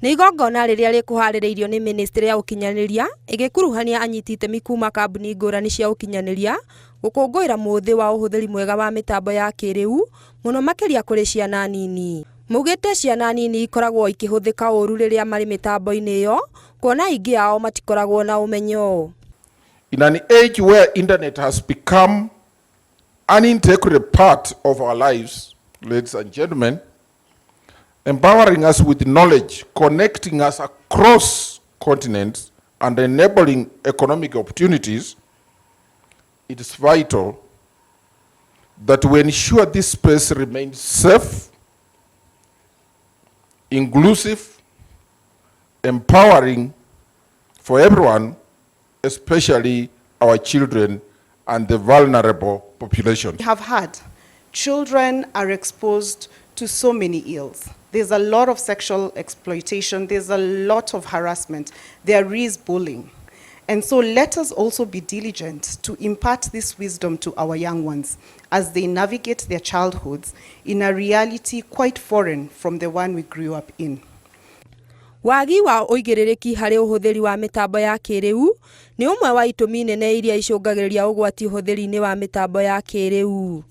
Nĩ igongona rĩrĩa rĩkũharĩrĩirio nĩ ministry ya ũkinyanĩria ĩgĩkuruhania anyiti itemi kuma kambuni ngũrani cia ũkinyanĩria gũkũngũĩra mũthĩ wa ũhũthĩri mwega wa mĩtambo ya kĩrĩu mũno makĩria kũrĩ ciana nini. Maugĩte ciana nini ikoragwo ikĩhũthĩka ũru rĩrĩa marĩ mĩtambo-inĩ ĩyo kuona aingĩ ao matikoragwo na ũmenyo. In an age where internet has become an integral part of our lives, ladies and gentlemen, empowering us with knowledge, connecting us across continents, and enabling economic opportunities, it is vital that we ensure this space remains safe, inclusive, empowering for everyone, especially our children and the vulnerable population. We have had children are exposed to so many ills. There's a lot of sexual exploitation, there's a lot of harassment, there is bullying. And so let us also be diligent to impart this wisdom to our young ones as they navigate their childhoods in a reality quite foreign from the one we grew up in. Wagi wa ũigĩrĩrĩki harĩ ũhũthĩri wa mĩtambo ya kĩrĩu nĩ ũmwe wa itũmi nene iria icũngagĩrĩria ũgwati ũhũthĩri-inĩ wa mĩtambo ya kĩrĩu.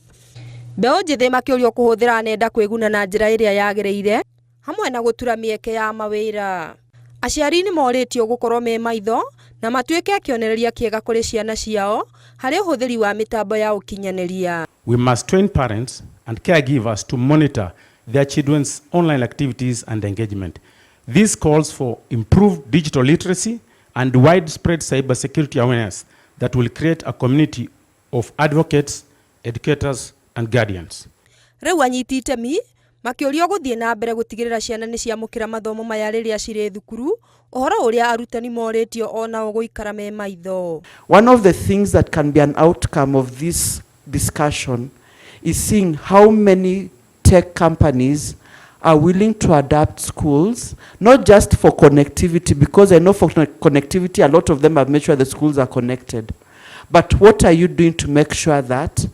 Mbeũ njĩthĩ makĩũrio kũhũthĩra nenda kwĩguna na njĩra ĩrĩa yagĩrĩire hamwe na gũtura mĩeke ya mawĩra. Aciari nĩ morĩtio gũkorwo me maitho na matuĩke kĩonereria kĩega kũrĩ ciana ciao harĩ ũhũthĩri wa mĩtambo ya ũkinyanĩria. We must train parents and caregivers to monitor their children's online activities and engagement. This calls for improved digital literacy and widespread cybersecurity awareness that will create a community of advocates, educators, and guardians. Rĩu anyiti itemi makĩũrio gũthiĩ na mbere gũtigĩrĩra ciana nĩ ciamũkĩra mathomo maya rĩrĩa cirĩ thukuru, ũhoro ũrĩa arutani morĩtio onao gũikara me maitho. One of the things that can be an outcome of this discussion is seeing how many tech companies are willing to adapt schools, not just for connectivity, because I know for connectivity, a lot of them have made sure the schools are connected. But what are you doing to make sure that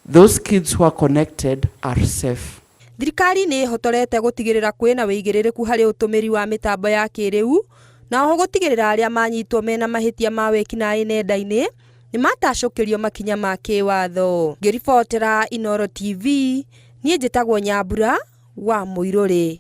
those kids who are connected are safe? Thirikari nĩ ĩhotorete gũtigĩrĩra kwĩna wĩigĩrĩrĩku harĩ ũtũmĩri wa mĩtambo ya kĩrĩu na oho gũtigĩrĩra arĩa manyitwo mena mahĩtia ma wĩkinaĩ nenda-inĩ nĩ matacũkĩrio makinya ma kĩwatho. Ngĩribotera Inooro TV, niĩ njĩtagwo Nyambura wa Mũirũrĩ.